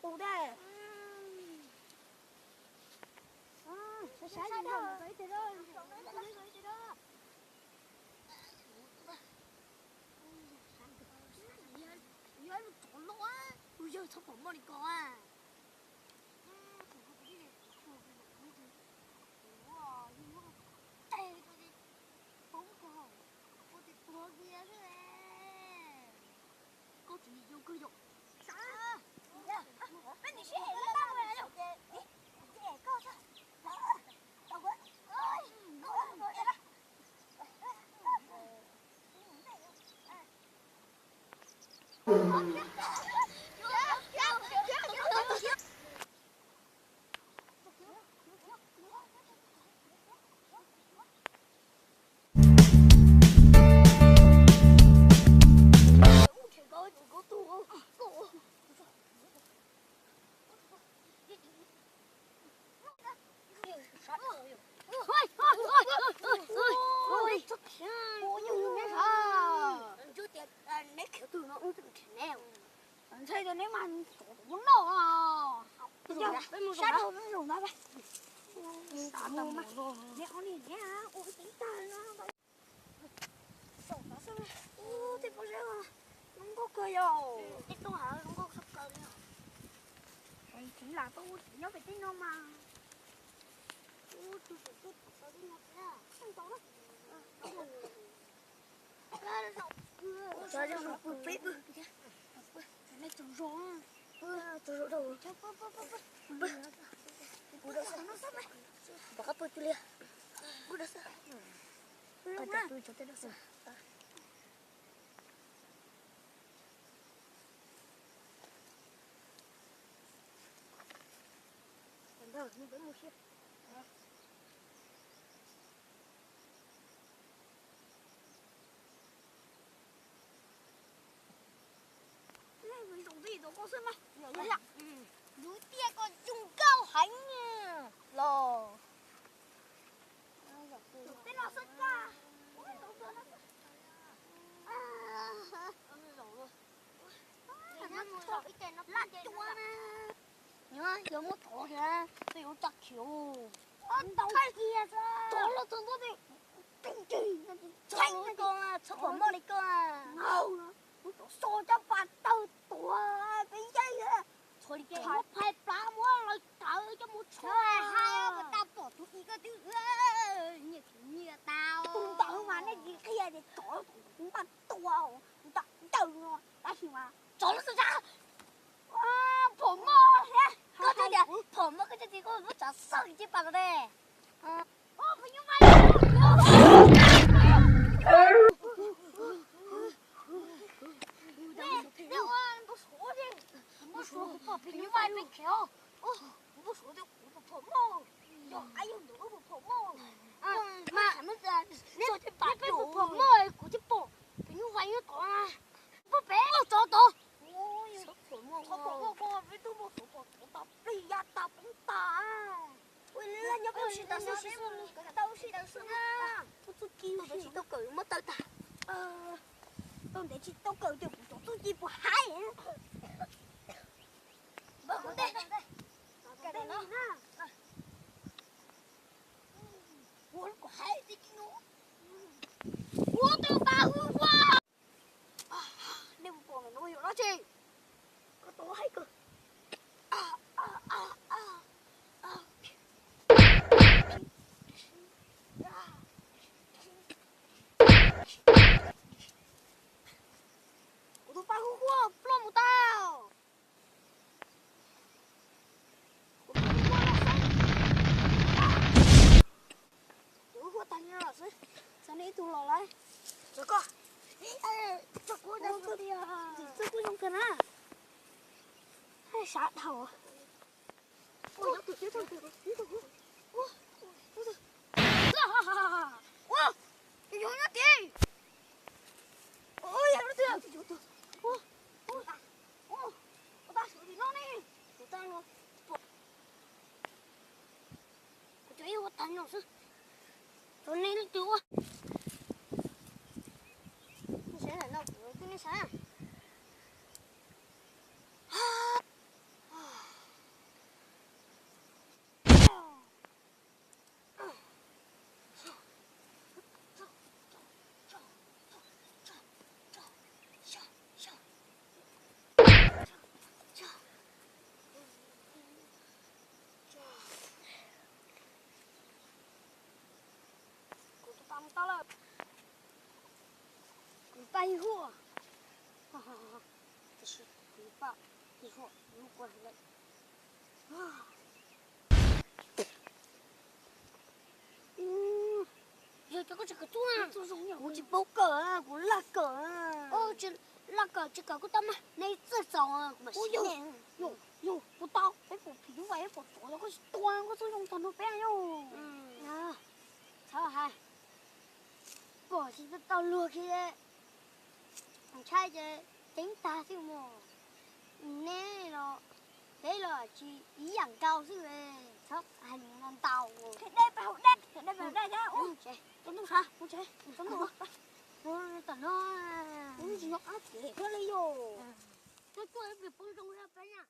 Tus dej. Saib saib. Yog ib lub tsov loj, tus yawg txhob pom moj li ko. Koj tsis yog koj yog. Peb nim sib hem laj laj yom. Koj Ntshai tias neb mas tsov muab noj. Sab rau peb mus zaum ntag. Neb ob niag neb ua teeb tag no. Ub, tej pob zeb zoo nkauj kawg yom. Tej toj hav zoo nkauj kawg li. Tseem lam tau ua tsev nyob pem tej no mas. Ub, tus tseem tuaj tom tej no thiab. Pw peb pw. Tsaug zog. Pw, pw, pw, pw. Rov qab pw tus li. Pw dawb xwb. Pw dawb xwb. Lub tiaj ko zoo nkauj heev los. Tej no xwb koj. Laj cua na. Yog muab tsov thiab, twb yuav tso khiv. Ntau kiag tsov los txog ntua, txhob pom moj li koj. Muab tsov so coj pas tawg tuag peb ncaig. Tsov li koj muab phais plav muab lawv tawv coj mus tshuab. Hais ua tas pom tus i koj twb nyiam nyiam tau. Tus ntawd mas nej tsis qhia tias tsov npaj tua ntawm no tab sis mas tsov lub xwb sab. Phom moj thiab, koj twb tias phom moj koj tsis txiv koj muab tsov xwb cia pas ko de. Pem nyuj vais peb khiav, pem nyuj vais peb khiav, pom phom moj, yog qab yog ntawm lub phom moj. Mas neb peb pom phom moj kuv tsis pom, pem nyuj vais nyob tod na. Pub pem tsov tod. Phom moj ko peb twb muab tsov pom tsov tas plig ya tas poob tas. Ua li nyob peb ua si tau xwb, tau ua si tau xwb na. Txuj ci ua si tsis tau kawm muab tawg tag. Tau ntev tsis tau kawm ces kuv tsov txuj ci puas haib. Ua lub kom haib tib no. Ua tau tas hu ua. Nej puas pom no yog dab tsi? Koj tau haib kawg. Kuv tus paj hu ua ploj mus tau. Tus hu ua tag li no xwb, xav li ib tug los lawm. Txog koj, txog kuv, txog kuv zoo kawg na. Sab dhau. Ua, tus thiab tau tus, tus thiab tau tus. Ua, ua, ua, tus yog nyob tid. Ua, yog lub twg. Ua, ua, ua, ua tag sawv tim no ne. Tus tag no. Kuv cov ib ua tag no xwb. Tus nej leej twg ua. Saib no kuv twb nej saib. Yog cov koj tsis kawm tuaj, kuv tsis paub kawm, kuv laj kawm. Tsis laj kawm tsis kawm kuj tau mas nej txawj txaus kuv mam siv. Yog kuv tau peb pom phim nyuj vais pom tuav los koj tsis tua koj txob zoo tag nrho peb yog. Txhob hais, pom tsis tau luag kiag, ntshai ces ceeb tag xwb mas. Nej los peb los tsis ib yam nkaus xwb, txhob hais lus no ntau. Dej pab hauv dej, dej pab hauv dej thiab. Tsaus ntuj sas, tsaus ntuj. Tom no, tsis nyob qab kev thiab li yog. Tuaj tuaj peb poob zoo peb na.